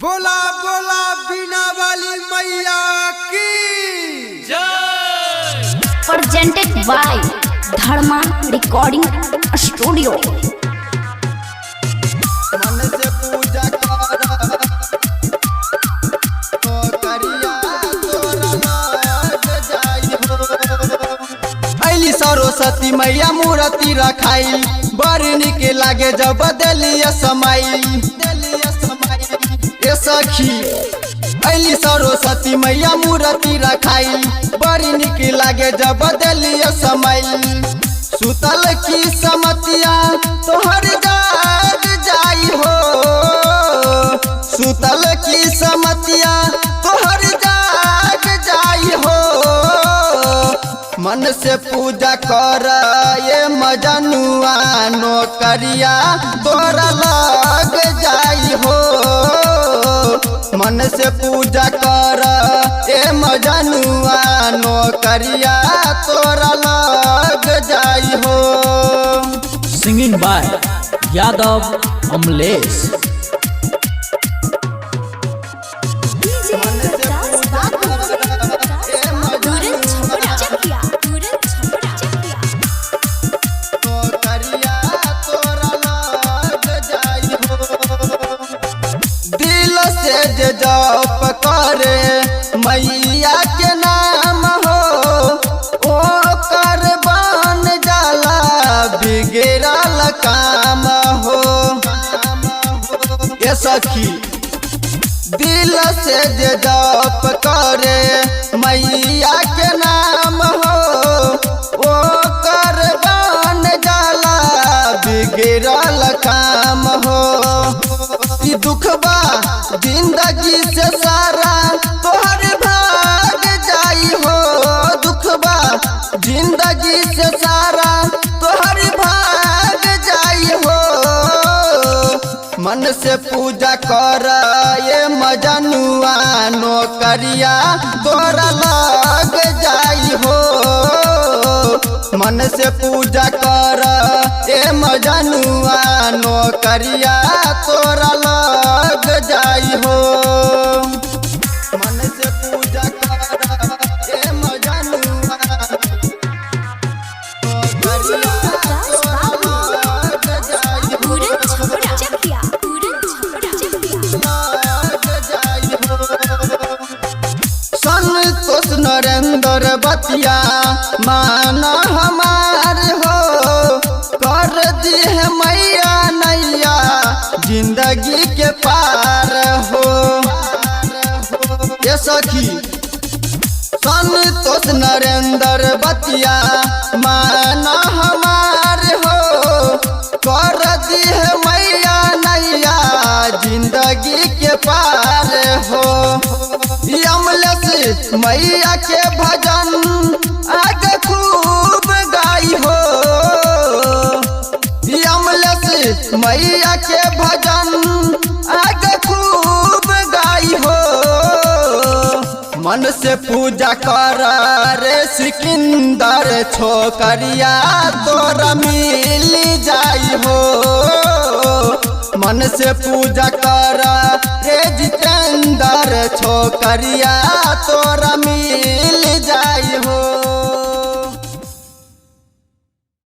बोला बोला बीना वाली मैया की। Presented by Dharma Recording Studio. मन से पूजा कर तो करिया तोरा लग जाई हो। अइली सरस्वती मैया मूर्ति रखाई, बड़ निक लागे जब देलिया समाई। देलिया समाई ए सखी। अइली सरस्वती मैया मूर्ति रखाई, बड़ी निक लागे जब देलिया समाई। सुतल की समतिया तोहर जाग जाई हो। सुतल की समतिया तोहर जाग जाई हो। मन से पूजा कर ये मजनुआ, नौकरिया तोरा लग जाई हो। मन से पूजा कर ए मजनुआ, नौकरिया तोरा लग जाई हो। Singing by Yadav Amlesh. मन से पूजा कर ए मजनुआ, नौकरिया तोरा लग जाई हो। दिल से जे जप करे मैया के नाम हो, ओ कर बन जाला बिगड़ल काम हो। ए सखी, दिल से जे जप करे मैया के नाम हो, ओ कर बन जाला बिगड़ल काम हो। ई दुखबा जिंदगी से सारा तोहर भाग जाई हो। दुखबा जिंदगी से सारा तोहर भाग जाई हो। मन से पूजा कर ये मजनुआ, नौकरिया तोरा लग जाई हो। मन से पूजा कर ए मजनुआ, नौकरिया तोरा लग जाई हो। मन से पूजा कर ए मजनुआ, नौकरिया तोरा लग जाई हो। लग जाई हो। संतोष नरेंद्र बतिया माना हमार हो, कर दी है मैया नैया जिंदगी के पार हो। ये सखी, संतोष नरेंद्र बतिया माना हमार हो, कर दी है मैया नैया जिंदगी के पार हो। अमलेश मैया के भजन आगे खूब गाई हो। अमलेश मैया के भजन आगे खूब गाई हो। मन से पूजा कर रे सिकंदर, छोकरिया तोरा मिल जाई हो। मन से पूजा कर रे जितेंद्र, छोकरिया तोरा मिल जाई हो।